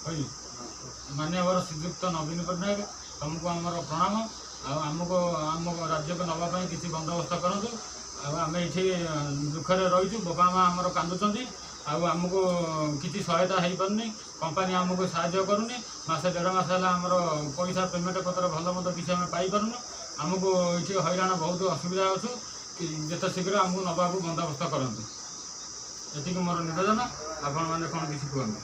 କହିବି। ମାନ୍ୟବର ଶ୍ରୀଯୁକ୍ତ ନବୀନ ପଟ୍ଟନାୟକ, ତୁମକୁ ଆମର ପ୍ରଣାମ। ଆଉ ଆମକୁ ଆମ ରାଜ୍ୟକୁ ନେବା ପାଇଁ କିଛି ବନ୍ଦୋବସ୍ତ କରନ୍ତୁ। ଆଉ ଆମେ ଏଇଠି ଦୁଃଖରେ ରହିଛୁ, ବାପା ମା' ଆମର କାନ୍ଦୁଛନ୍ତି। ଆଉ ଆମକୁ କିଛି ସହାୟତା ହେଇପାରୁନି, କମ୍ପାନୀ ଆମକୁ ସାହାଯ୍ୟ କରୁନି। ମାସେ ଦେଢ଼ ମାସ ହେଲା ଆମର ପଇସା ପେମେଣ୍ଟ ପତ୍ର ଭଲ ମନ୍ଦ କିଛି ଆମେ ପାଇପାରୁନୁ। ଆମକୁ ଏଇଠି ହଇରାଣ, ବହୁତ ଅସୁବିଧା ଅଛୁ। ଯେତେ ଶୀଘ୍ର ଆମକୁ ନେବାକୁ ବନ୍ଦୋବସ୍ତ କରନ୍ତୁ, ଏତିକି ମୋର ନିବେଦନ। ଆପଣମାନେ କ'ଣ କିଛି କୁହନ୍ତୁ।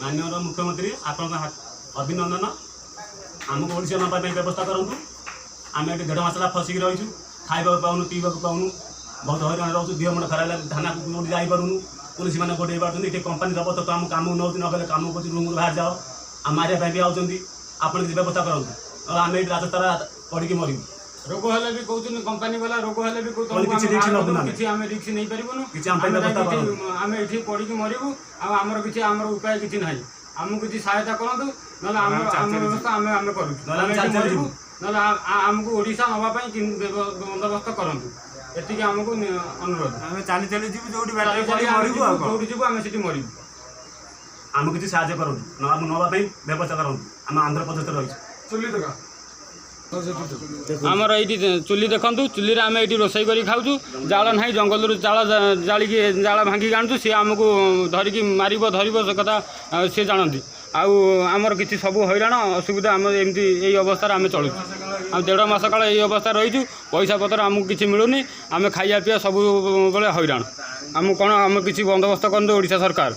ମାନ୍ୟବର ମୁଖ୍ୟମନ୍ତ୍ରୀ, ଆପଣଙ୍କ ଅଭିନନ୍ଦନ। ଆମକୁ ଓଡ଼ିଶା ନେବା ପାଇଁ ବ୍ୟବସ୍ଥା କରନ୍ତୁ। ଆମେ ଏଠି ଦେଢ଼ ମାସ ହେଲା ଫସିକି ରହିଛୁ, ଖାଇବାକୁ ପାଉନୁ, ପିଇବାକୁ ପାଉନୁ, ବହୁତ ହଇରାଣ ରହୁଛୁ। ଦେହ ମୁଣ୍ଡ ଖରାପ ହେଲା, ଥାନାକୁ କୋଉଠି ଯାଇପାରୁନୁ, ପୋଲିସ ମାନେ ଗୋଡ଼େଇ ପାରୁଛନ୍ତି। ଏଠି କମ୍ପାନୀ ଜବରଦସ୍ତ ଆମ କାମକୁ ନେଉଛି, ନ ଗଲେ କାମକୁ କହୁଛି ରୁମ୍ରୁ ବାହାରି ଯାଅ। ଆଉ ମାରିବା ପାଇଁ ବି ଆଉଛନ୍ତି। ଆପଣ କିଛି ବ୍ୟବସ୍ଥା କରନ୍ତୁ, ନହେଲେ ଆମେ ଏଇଠି ରାଜସ୍ଥାରେ ପଡ଼ିକି ମରିବୁ। ରୋଗ ହେଲେ ବି କହୁଛନ୍ତି କମ୍ପାନୀ ବାଲା, ରୋଗ ହେଲେ ବି କହୁଛନ୍ତି କିଛି risk ନବୁନି ଆମେ। କିଛି ଆମେ ରିସ୍କ ନେଇପାରିବୁନୁ। କିଛି ଆମ ପାଇଁ ଆମେ ବ୍ୟବସ୍ଥା ଯାଇକି କରନ୍ତୁ। ଆମେ ଏଠି ପଡ଼ିକି ମରିବୁ। ଆଉ ଆମର କିଛି ଆମର ଉପାୟ କିଛି ନାହିଁ। ଆମକୁ କିଛି ସହାୟତା କରନ୍ତୁ, ନହେଲେ ଆମର ଆମ ବ୍ୟବସ୍ଥା ଆମେ କରୁଛୁ। ନହେଲେ ଆମେ ଆମେ ଏଠି ଚାଲି ଚାଲି ମରିବୁ। ଯିବୁ। ନହେଲେ ଆମକୁ ଓଡ଼ିଶା ନେବା ପାଇଁ ବନ୍ଦୋବସ୍ତ କରନ୍ତୁ, ଏତିକି ଆମକୁ ଅନୁରୋଧ। ଆମେ ଚାଲି ଚାଲି ଯିବୁ, ଯୋଉଠି ଚାଲି ବାଟରେ ଚାଲି ପଡ଼ି ଆମେ ମରିବୁ। ଯିବୁ, ଆଉ କ'ଣ? ଯୋଉଠି ଯିବୁ ଆମେ ସେଠି ମରିବୁ। ଆମକୁ କିଛି ସାହାଯ୍ୟ କରନ୍ତୁ, ନେବା ପାଇଁ ବ୍ୟବସ୍ଥା କରନ୍ତୁ। ଆମେ ଆନ୍ଧ୍ରପ୍ରଦେଶରେ ରହିଛୁ। ଚୁଲି ଦେଖା। ଆମର ଏଇଠି ଚୁଲି ଦେଖନ୍ତୁ, ଚୁଲିରେ ଆମେ ଏଇଠି ରୋଷେଇ କରି ଖାଉଛୁ। ଜାଳ ନାହିଁ, ଜଙ୍ଗଲରୁ ଜାଳ ଜାଳିକି ଜାଳ ଭାଙ୍ଗିକି ଆଣୁଛୁ। ସିଏ ଆମକୁ ଧରିକି ମାରିବ ଧରିବ, ସେ କଥା ସିଏ ଜାଣନ୍ତି। ଆଉ ଆମର କିଛି ସବୁ ହଇରାଣ ଅସୁବିଧା, ଆମେ ଏମିତି ଏଇ ଅବସ୍ଥାରେ ଆମେ ଚଳୁଛୁ। ଆଉ ଦେଢ଼ ମାସ କାଳ ଏଇ ଅବସ୍ଥାରେ ରହିଛୁ। ପଇସା ପତ୍ର ଆମକୁ କିଛି ମିଳୁନି, ଆମେ ଖାଇବା ପିଇବା ସବୁବେଳେ ହଇରାଣ। ଆମକୁ କ'ଣ ଆମେ କିଛି ବନ୍ଦୋବସ୍ତ କରନ୍ତୁ ଓଡ଼ିଶା ସରକାର।